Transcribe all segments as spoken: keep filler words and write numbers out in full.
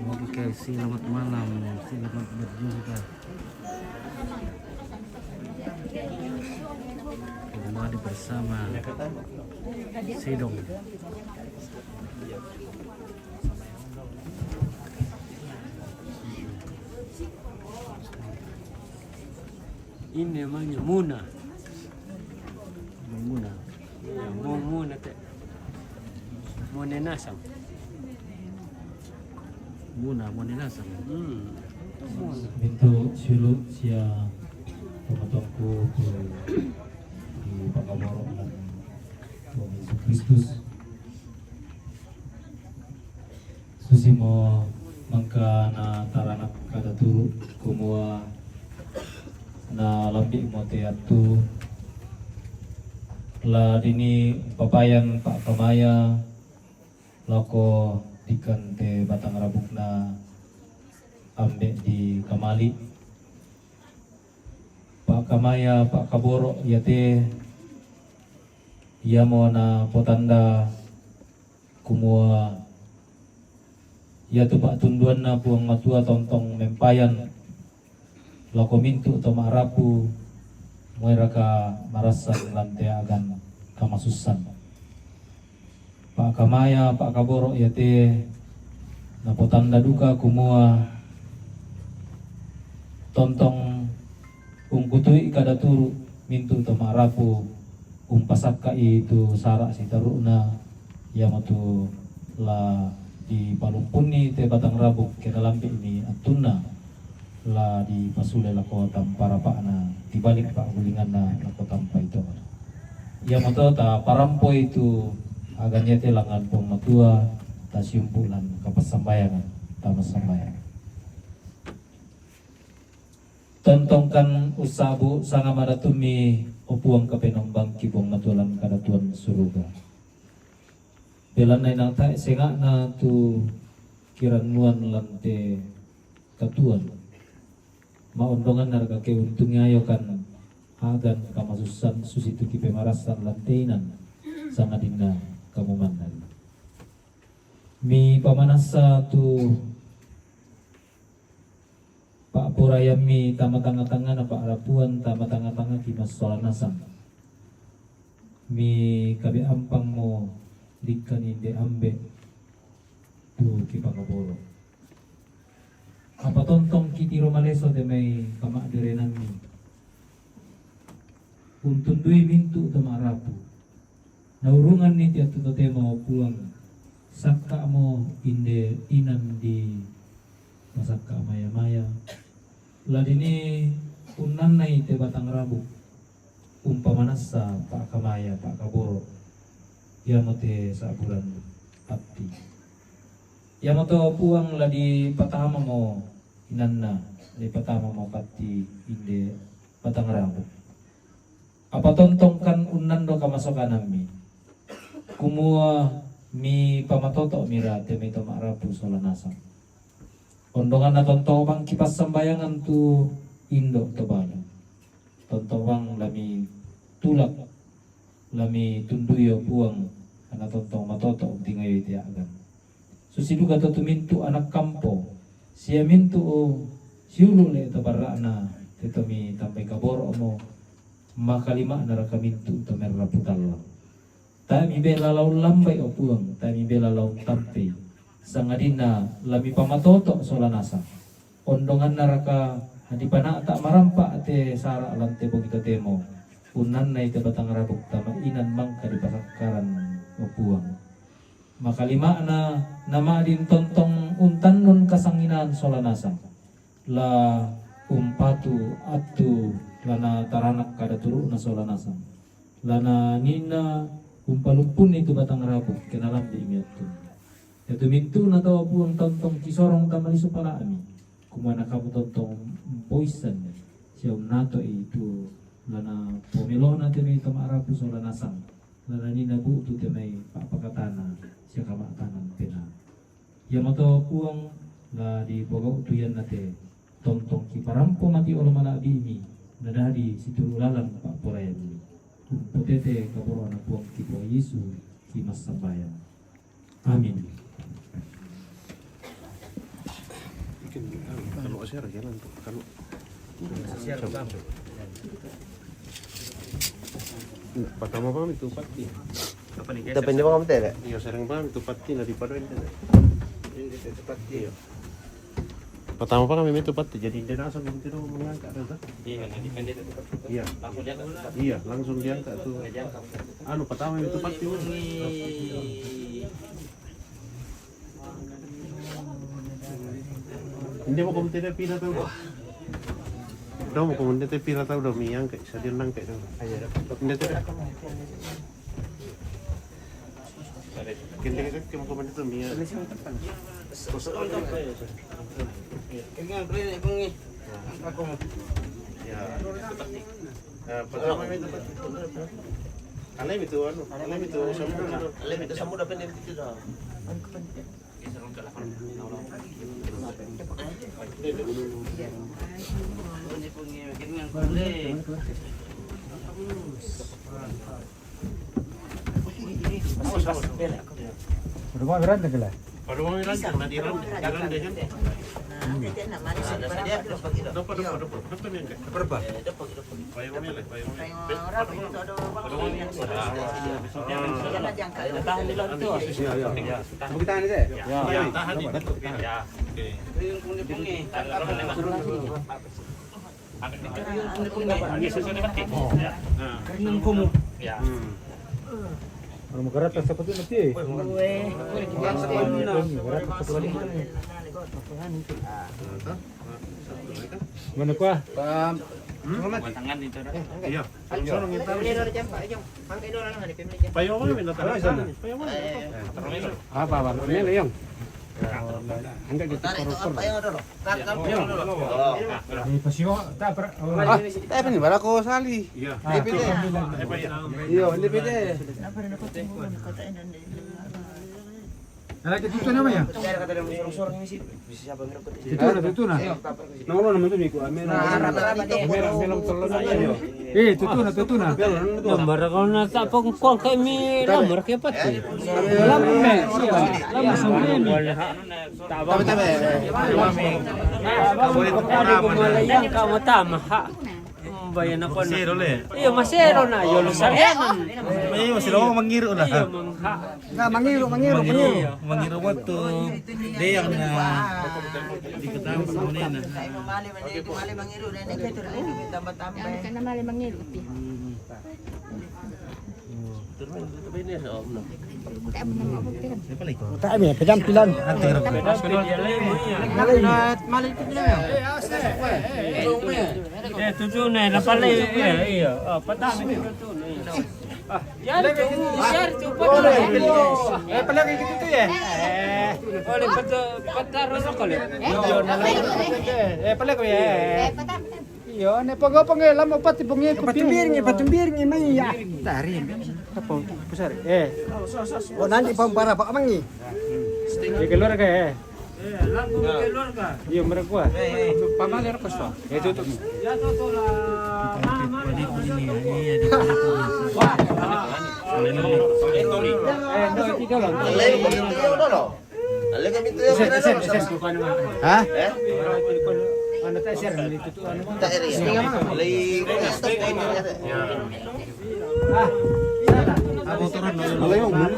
Oke, selamat malam, selamat berjumpa kembali bersama Sidong. Ini namanya Muna. Muna. Ya, mau Muna te. Muna Nasang. Muna, Muna Nasang. Hmm. Mintu siulu sia pamatongku tu di pakaborok dan Tuhan Yesus Kristus. Susi mo mangka na taranak kada turu kumua na lambi mo te atu la dini papayan pa kamaya lako dikan te batang rabukna ambe di kamali. Pa kamaya pa kaboro yate yamo na potanda kumua yatu pa tunduanna Puang Matua tontong mempayan lako mintu to ma'rapu muairaka marassan lan te agan kamasussan. Pa kamaya pa kaboro yate napotanda duka kumua tontong ungkutui kada turu mintu to ma'rapu umpasakka i tu sara sitaru'na, yamo tu la dipalumpunni te batang rabuk ke nalambi ni attunna la dipasule lako tampa rapa'na dibalik pa'gulinganna lako tampa ito. Yamo to ta parampoi tu agan yate langan Puang Matua ta siumpu lan kapassambayangan ta massambayang. Tontongkan ussabu sanga madatummi, o Puang, kapenombangki Puang Matua lan kadatuan suruga. Belanna inang tae senga'na tu kirannuan lan te katuan. Maondongan naraka keuntungi ayo kan agan kamasussan susitu kipemarassan lan te inan sangadinna kamumanna. Mi pamanassa tu pa'poraiammi tama tangnga-tangngana pa'rapuan tama tangnga-tangnga ki massola nasang. Mi kabe ampangmo dikkani de ambe tu kipangaboro. Apa tontong kitiro maleso te mai kama'derenammi. Untundui mintu to ma'rapu. Naurunganni tiattu totemo Puang, sakka'mo inde inan di masakka maya-maya. Ladini unnannai te batang rabuk, umpamanassa pa'kamaya pa'kaboro, iamo te sa'buran patti. Iamoto Puang la dipatamamo inanna, dipatamamo patti inde batang rabuk. Apa tontongkan unnando kamasokanammi. Kumua mi pamatoto mira te mai to ma'rapu sola nasang. Ondonganna tontong bang kipassambayangan tu indo to balu. Tontong bang lami tulak, lami tundui o Puang, ana tontong matoto tingayoi te agan. Susi duka to tu mintu anak kampo, sia mintu siulu le to barra'na, te tomi tambai kaboro'mo, makalima'na raka mintu to merrapu tallang. Tae mibela laun lambai o Puang, tae mibela laun tampei, sangadinna lami pamatoto sola nasang. Ondonganna raka dipana'ta marampa te sara lan te bongi totemo, unnannai te batang rabuk tama inan mangka dipasakkaran o Puang. Makalima'na nama'din tontong untannun kasanginaan sola nasang. La umpatu attu lana taranak kada turu'na sola nasang. Lana ninna umpalumpunni tu batang rabuk ke nalambi mi attu. Iatu mintu'na tau Puang tontong kisorong tama lisu pala'mi. Kumua na kamu tontong mpoissan sia unnatoi tu lana pomelona te mai to ma'rapu sola nasang. Lana ninna bu'tu te mai pa'pakatana sia kama'tanan penaa. Iamoto Puang la dipogau tu ianna te tontong kiparampo mati olo mala'bi'mi nadadi situru lalan pa'poraianmi. Umpotete kaboro'na Puang ki Puang Yesu ki massambayang. Amin. Share jalan tu. Kalau share, Bang. Pertama, Bang, itu pati. Apa ni? Kita pinjam, Bang, betul tak? Iya, sering, Bang, itu pati, nah, di Padoan itu. Ini itu pati. Iya. Pertama, Bang, kami itu pati. Jadi, dia langsung itu mengangkat tu, tak? Iya, nanti pendek itu. Iya. Langsung dia angkat. Iya, langsung diangkat tu. Dia angkat. Anu, pertama itu pati. Ini mau komentar pila tahu dah. Dah mau komentar pila tahu dah, mi angkat, saya dia angkat dah. Ini tidak. Kende kita mau komentar tu, mi. Kosong. Kena beli ni, Bang, ni. Aku. Ya. Eh, pertama itu, alam itu, anu, alam itu samudra. Alam itu samudra pendek itu dah. Rumah beranda ke lah? Baru mau bilang, jangan di ronde, jangan deh, kan? Nah, dia nak manis. Dapat, dapat, dapat. Dapat ni, angkat. Berapa? Payung ni lah, payung ni. Payung orang itu ada orang. Payung ni. Jangan, jangan. Tahan di luar tu. Ya, ya. Tahan. Tahan di luar tu. Ya. Okey. Ini sesuai dengan. Ya. Nah. Keringan kamu. Ya. Hmm. Orang makarata seperti nanti. Weh. Makarata seperti nanti. Mana kuah? Tangan itu dah. Iya. Payung mana minta tangan? Payung mana? Apa, Bang? Ini, Leong. Angkat gitu, koruptor. Eh, pasiwa, tak per-, oh. Ah, tapi ni bala ko sali. Iya. Dia beda. Iya, dia beda. Ada ke tutu nama ya? Tutu na, tutu na. Nama lo nama tu ni ko, Amel. Amel, Amel, tolong aja. Eh, tutu na, tutu na. Lambar ko na tapong kuang kay mi lambar kay pati. Lambar, lambar sa mi. Tabe, tabe. Yang kamu tama ha. Bayan ako na. Masero le. Iyo, masero na. Iyo, lo sarian. Iyo, masero, mangiru na. Iyo, mangha. Na, mangiru, mangiru, mangiru. Mangiru waktu dia yang na. Di ketang semuanya na. Mali, mali, mali, mangiru na. Ini kita terlalu tambah-tambah. Kana mali mangiru ti. Tabi, pejam pilan. Eh, tujuh ni, lapan lagi. Iya, iya. Ah, petang ni tujuh ni. Ah, ya, tu, ya, tu, eh, pala gitu tu ya. Eh, boleh betul, betul, betul, boleh. Eh, pala ko ya. Iyo, ne pongo pongo lamo pati pongo ko. Patumbir ngi, patumbir ngi mai ya. Tari. Apa? Besar. Eh. Oh, nanti pam para pa mangi. Di keluarga, eh. Iyo, mereka. Pamali ko so. Itu tu. Ya, tu, tu lah. Mama. Eh, no, itu lah. Lain, lain, lain, lain. Hah? Eh? Anu, tak share, anu, itu tu, anu. Tak share, ya? Lain. Ah, iya lah. Aku turun dulu. Lain, lain.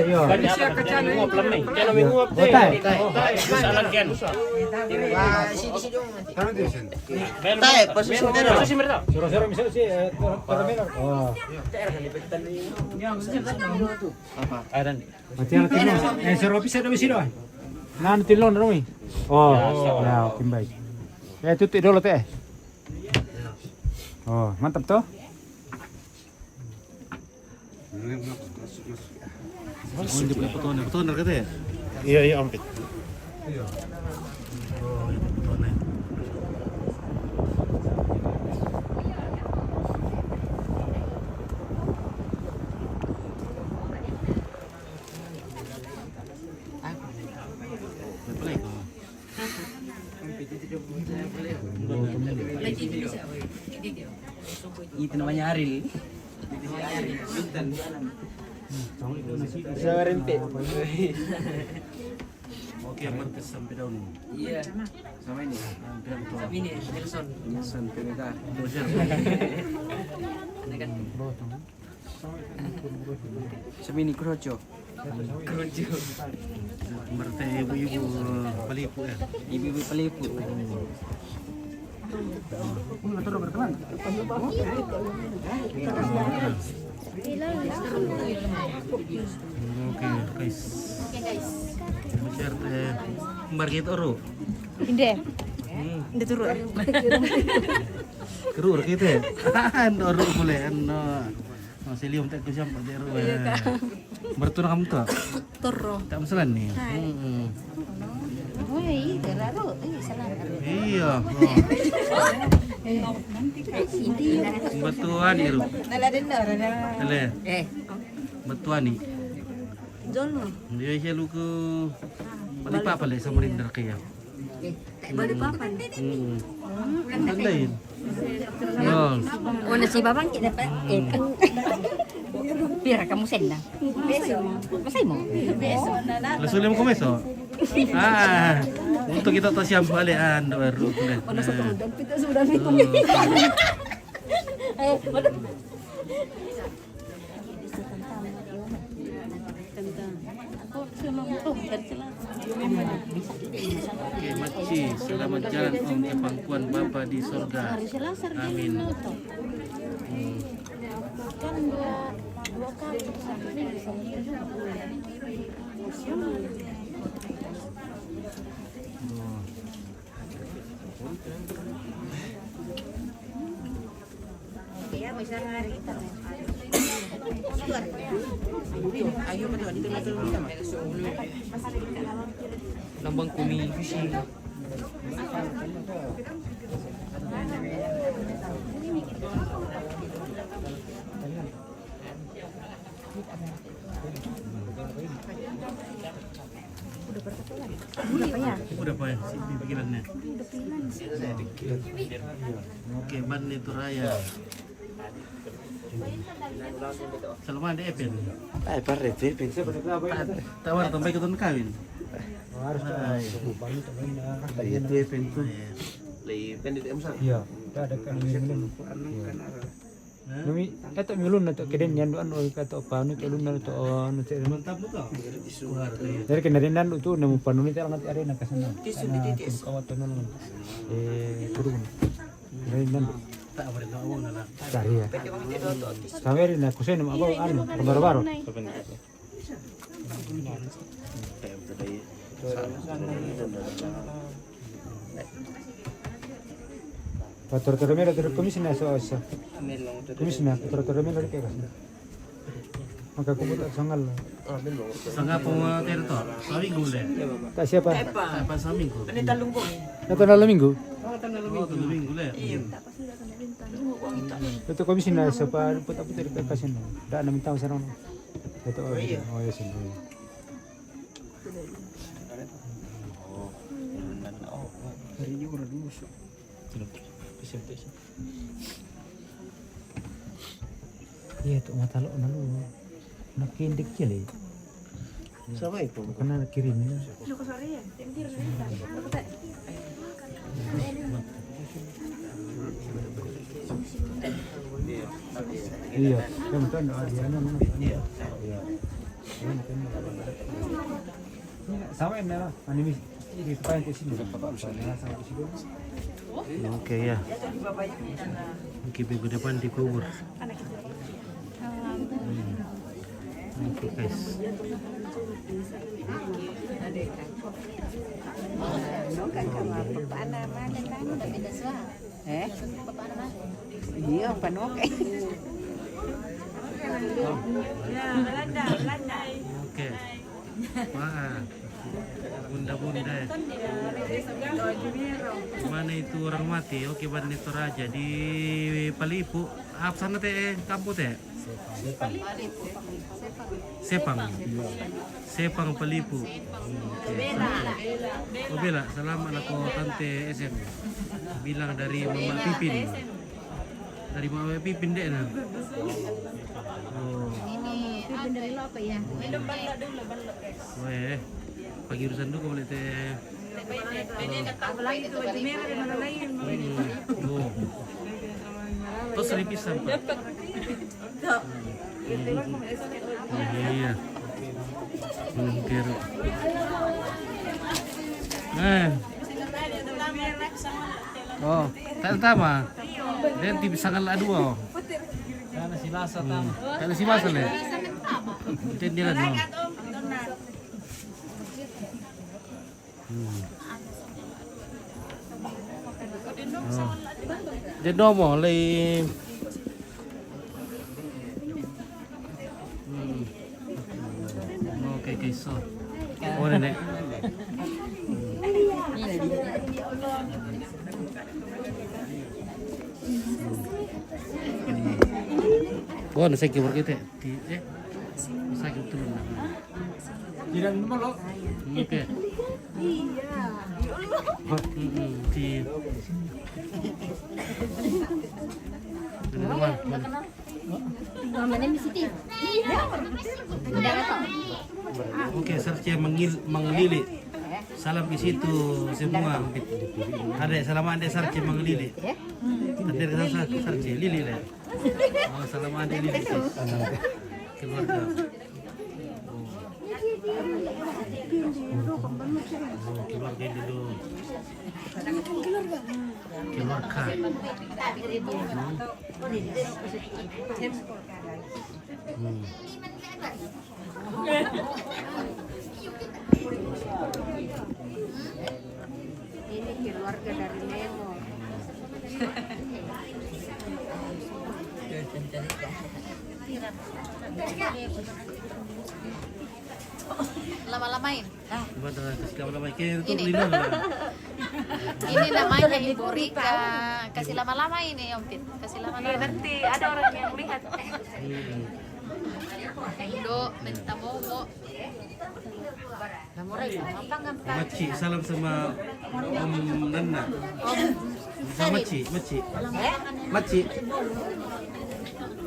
Iya. Hotel. Wah, sini, sini. Tae, posisi merah. Suruh-suruh misalnya sih, eh, turun, turun merah. Oh. Apa? Ada nih. Mati anak tino. Eh, suruh bisa dulu sini, Bang. Nah, tino dulu, Mi. Oh, ya, oke, baik. Eh, tutup dulu, Teh. Oh, mantap tuh. Masuk, masuk. Oh, dia punya potongan, potongan kata ya? Iya, iya, ampit. Iya. Oh, ini potongan. Apa lagi? Itu namanya Aril. Saya rempet. Oke, Marcus sampai daun. Iya. Sama ini. Sampai ini, Nelson. Nelson, P P K. Bocor. Ini kan. Sama ini, Kroco. Kroco. Berarti ibu-ibu, eh, pelipu, ya? Ibu-ibu pelipu. Oke, guys. Oke, guys. Share, eh, mbar kita oro. Inde. Hmm. Inde turu, eh. Turu kita. Ando oro boleh, ando. Masih liom tak kusiam, Pak Jero, eh. Bertuna kamu tak? Toro. Tak masalah nih. Hai. Hmm. Woi, terlalu. Eh, salah. Iya. Betuan iru. Nala denda, nala. Nala. Eh. Betuan ni. Jolo. Dia saya luka. Balik apa le sama Rindra kaya. Eh, tak balik apa? Hmm. Lain. Oh. Oh, nasi babang kita dapat. Eh, kan. Pira kamu senda? Masai mo. Masai mo. Lasu lima kumeso. Ah, untuk kita tak siap balik, ah, ando baru. Oh, nasa to, dan pita sudah ni. Hmm. Eh, waduh. Oke, Maci, selamat jalan Om, ke pangkuan Bapa di sorga. Amin. Hmm. Lambang kumi bisi. Udah apa ya? Si pikirannya. Oke, ban itu raya. Selamat ada Epen. Ay, pare, Epen. Tawar sampai kita kawin. Harus. Itu Epen tuh. Lebih pendek, Om, Sam. Iya, kita ada kan. Iya. Numi, eto mi ulunna to keden nyandu anu, eto panu to ulunna to anu te. Mantap buka. Dari kena rindu tu nemu panu ni te langat are na kasana. Tisu di titis. Kawat to nanu. Eh, turun. Rindu. Tak boleh tahu nana. Cari ya. Sampai rindu aku saya nama apa anu, baru-baru. Patoro-toro melo toro komisina so, so. Komisina, patoro-toro melo di kekas. Maka kubu tak sangal. Sangal pun terto. Sawi gule. Tak siapa? Apa sawi gule? Ini talungkung. Kata dalam minggu. Oh, kata dalam minggu le. Iya. Itu komisina siapa putar-putar di kekasin. Dah enam tahun sekarang. Itu, oh iya, sini. Iya, tu mata lo na lo. Nak kindik kili. Sama itu. Kena kirim ya. Iya, kan kan ada anu. Iya. Sama ini lah, animis. Di depan ke sini. Oke, ya. Oke, minggu depan dikubur. Oke, guys. Eh? Iya, panuh. Oke. Wah, bunda-bunda ya. Mana itu orang mati? Oke, Bani Toraja di Palipu. Apa sana te, eh, kampung te? Sepang. Sepang Palipu. Oke. Oh, bela, selamat lah ko Tante S M. Bilang dari Mama Pipin. Dari Mama Pipin deh nah. Oh. Ini apa ya? Minum banyak dulu, banyak. Weh. Pagi urusan dulu boleh teh. Apalagi itu baju merah di mana lain. Hmm. Oh. Terus seribu sampah. Iya. Hmm, kira. Eh. Oh, tak sama. Dia di sangat lah dua. Karena si masa hmm. Tamu. Karena si masa le. Itu dia lah. Hmm. Oh. Dia domo le. Hmm. Oke, oke, so. Oh, nenek. Wah, nasi kibur kita. Di, eh, sakit turun. Tidak dulu. Oke. Iya. Mm-mm, di. Ini rumah. Oke, Sarce mengil-, mengelilik. Salam ke situ semua. Ada salam ada Sarce mengelilik. Tadi ada Sarce, Sarce, lilik lah. Oh, salam ada lilik. Keluarga. Oh, keluarga dulu. Keluarga. Hmm. Hmm. Ini keluarga dari Nemo. Lama-lamain. Ah. Ini. Ini namanya Ibu Rika. Kasih lama-lama ini, Om Pit. Kasih lama-lama. Iya, nanti ada orang yang lihat. Hmm. Indo, minta momo. Maci, salam sama Om Nana. Sama Maci, Maci. Maci.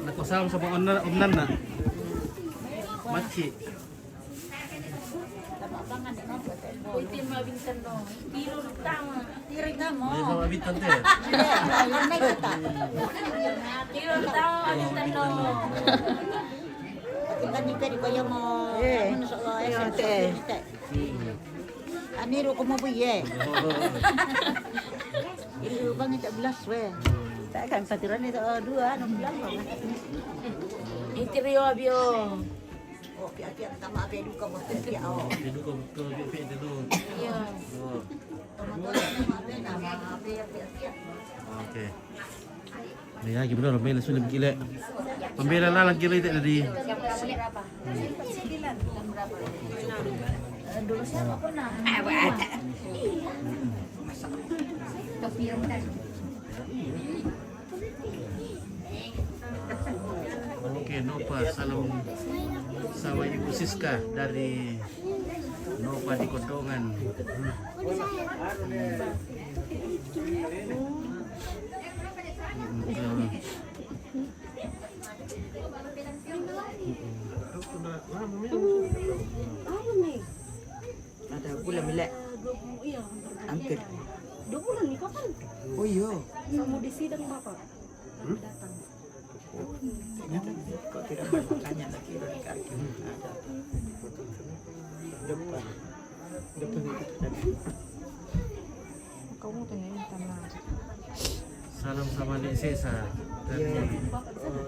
Nako salam sama Om Nana, Om Nana. Maci. Iti ma bintang no. Tiru utama. Tiru utama. Ini sama bintang teh. Tiru utama bintang no. Tinggal di peri koyo mo. Eh. Anu, so, eh, iya, so, teh. Ani ro ko mo bu ye. Ini lubang tak belas we. Tak kan satu rani tak dua, enam belas. Ini trio abio. Oh, pihak-pihak pertama apa duka buat pihak, oh. Dia duka betul pihak-pihak itu tu. Iya. Oh. Teman-teman apa nama apa pihak-pihak. Oke. Ya, gimana lo main sudah gila. Pembela lalang gila itu tadi. Dulu siapa pernah? Tapi yang tadi. Oke, Nova, salam sama Ibu Siska dari Nova di Kodongan. Oke. Ada bulan milek. Hampir. Dua bulan nih, kapan? Oh iya. Sama di sidang Bapak. Hmm? Datang. Ternyata kok tidak bertanya lagi dari kaki. Ada. Depan. Depan itu tadi. Kamu tanya yang sama. Salam sama Nek Sesa dari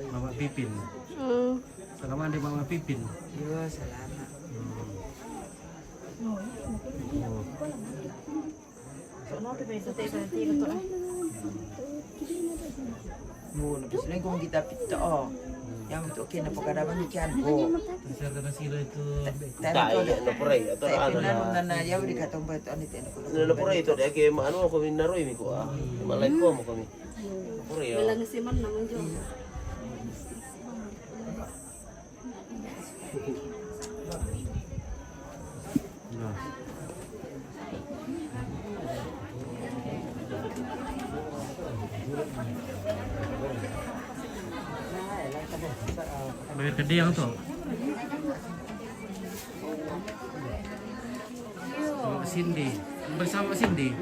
Mama Pipin. Hmm. Salam dari Mama Pipin. Iya, selamat. Hmm. Oh. Mo, na pis lengkong kita pita, oh. Yang tu kena pagkadaman ni kian, oh. Saya kena sila itu. Tak, iya, no pray, atau tak ada. Nana, ya, udah kata umpat, anu, tak ada. No pray itu dia ke, anu, aku minaroi mi ko, ah. Malay ko mo kami. No pray, ya. Bilang si man naman dyan. Bayar gede yang tu. Cindy. Bersama Cindy.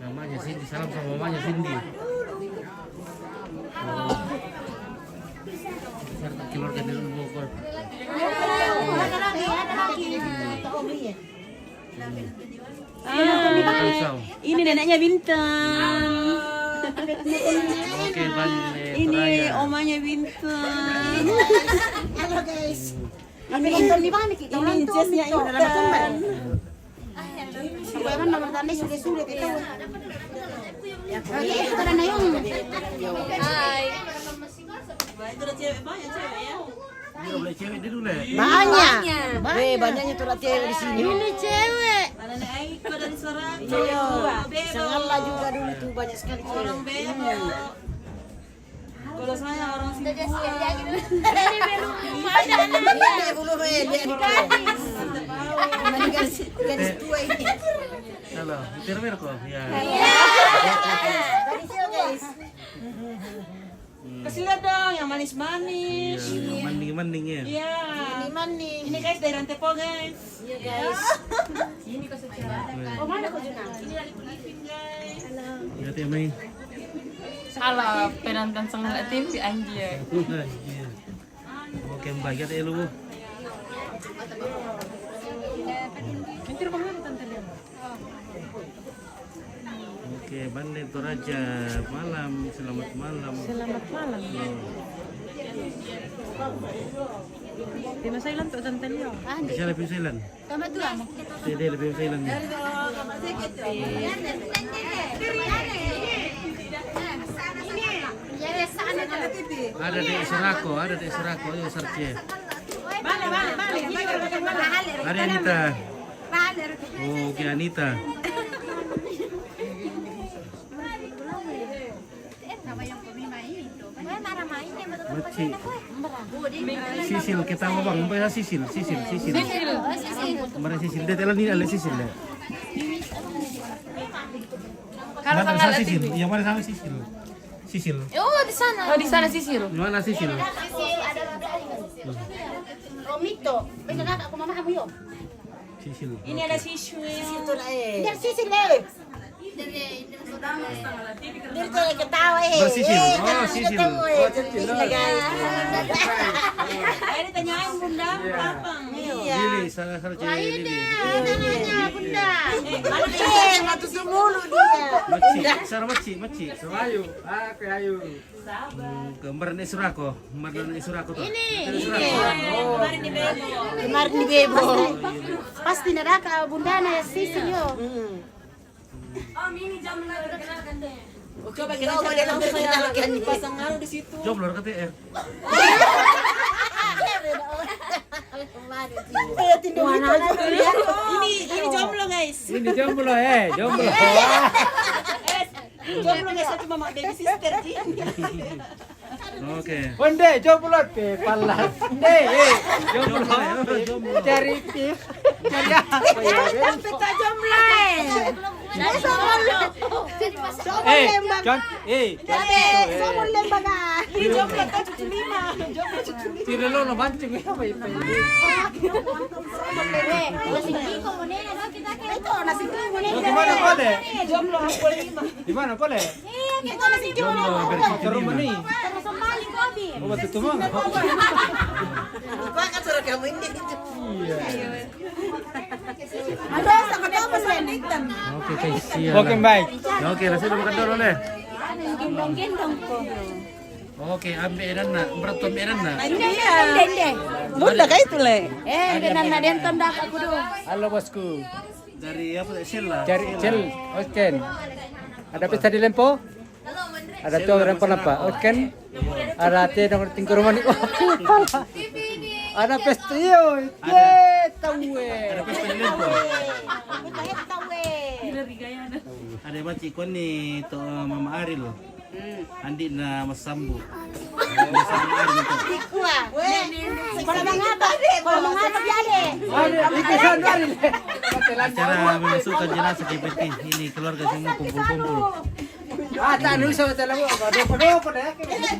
Namanya Cindy, salam sama mamanya Cindy. Oh. Keluarga dari Bogor. Ah, ini neneknya Bintang. Oke, Bang. Ini omanya Bintang. Halo, guys. Ini, ini Jess-nya Intan. Apa yang nomor tanda sudah-sudah kita. Oke, itu tanda yang. Hai. Banyak. Weh, banyaknya tuh cewek di sini. Ini cewek. Iya. Sangalla juga dulu tuh banyak sekali cewek. Kalau saya orang sini. Ini belum ada. Ini belum, eh, dia di gadis. Gadis, gadis tua ini. Halo, Tirmir kok? Ya. Gadis, guys. Kasih lihat dong yang manis-manis. Iya, yang maning-maning ya. Iya. Ini maning. Ini guys dari Rantepo guys. Iya guys. Ini kok secara. Oh, mana kok Juna? Ini dari Filipin guys. Iya, Teh Mei. Salah penonton Sangalla T V anjir. Anjir. Oke, Mbak, kita elu. Mintir banget tante lihat. Oke, Bande Toraja, malam, selamat malam. Selamat malam. Di New Zealand tuh tante Leo. Bisa lebih New Zealand. Tambah tua. Tidak lebih New Zealand. Ada di Surako, ada di Surako, yuk search ya. Ada Anita. Oke, Anita. Maci. Sisil, kita mau bang, Mbak Sisil, Sisil, Sisil. Mbak Sisil, dia telan ini ada Sisil deh. Kalau Mbak sama Sisil, Sisil. Iya, mana sama Sisil? Sisil. Oh, di sana. Oh, di sana Sisil. Di mana Sisil? Romito, bisa kakak aku mama kamu yuk. Sisil. Ini ada Sisil. Sisil tuh, eh. Ini ada Sisil deh. Dia tuh ketawa, eh. Mbak Sisil. Eh, oh, Sisil. Ketemu, eh. Oh, Sisil. Ini, guys. Eh, ditanyain Bunda, kapan? Iya. Lili, salah, salah cewek Lili. Namanya Bunda. Eh, mana dia? Eh, mati semulu dia. Maci, Sarah Maci, Maci. Serayu, ah, ke Ayu. Hmm, gambar nih Surako, gambar nih Surako tuh. Ini, ini. Kemarin di Bebo. Kemarin di Bebo. Pasti neraka Bundana ya Sisil yo. Hmm. Om, ini jam lagi kenalkan deh. Coba kita cari langsung ya. Pasang ngaruh di situ. Jomblo kata ya. Saya tindak ini, ini jomblo guys. Ini jomblo, eh, jomblo. Eh, jomblo guys, satu mama baby sister ini. Oke. Onde jomblo pe pala. Nde, eh, jomblo. Jomblo, eh, jomblo. Cari pis. Cari apa ya? Sampai tak jomblo, eh. Eh, jon, eh, jon, eh. Somo lembaga. Ini jomblo kan cucu lima. Jomblo cucu lima. Tidak lo no mancing ya, apa itu? Eh, masih bingung, mau nanya, no, kita kayak itu, masih bingung, mau nanya. Di mana, Kole? Jomblo, aku lima. Di mana, Kole? Iya, kita masih jomblo. Jomblo, berarti terus lima. Terus kembali, Kobi. Oh, betul tuh, Mang. Gua kan suruh kamu ini. Iya. Aduh, sama dia, Mas Randy. Oke, guys, siap. Oke, baik. Oke, rasa udah makan dulu, deh. Gendong-gendong kok. Oke, ambil edan nak, berat tuh ambil edan nak. Iya. Bunda kayak itu, Le. Eh, benar nak, den tondak aku dong. Halo, bosku. Dari apa, Sella? Dari Sella. Sella, Oken. Ada pesta di Lempo? Ada tuh Lempo apa? Oken. Ada teh dong tingkur mani. Ada pesta yo. Ye, tahu eh. Ada pesta di Lempo. Ada macam ni tuh Mama Aril. Andi na masambu. Masambu Aril tuh. Kalau mengapa? Kalau mengapa dia deh? Ada, itu sana Aril. Acara memasukkan jenazah ke peti. Ini keluarga semua kumpul-kumpul. Ah, tak, nu sa talang mo. Doko-doko na yan.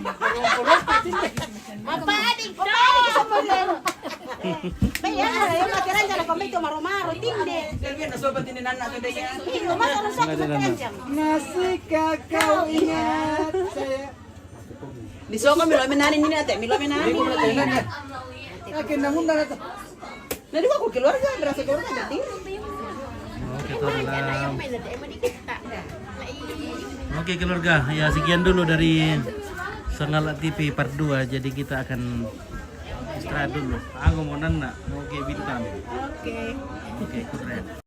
Doko-doko, tindi. Apa, adik? Apa, adik? Sa problema. Bayar, ya, makiran dyan ako, may tumaro-maro, tindi. Dahil yan, nasobat din ni Nana, ito, dahil yan. Hindi, umasa, umasa, umasa, umasa. Masih kau ingat saya? Di so ko, milo minani ni ate, milo minani. Akin na muna na to. Nadi ko keluarga, berasa keluarga, jadi. Oke, to dalam. Oke, keluarga, ya, sekian dulu dari Sangala T V part dua. Jadi kita akan istirahat dulu. Aku mau nana, mau ke bintang. Oke. Oke, keren.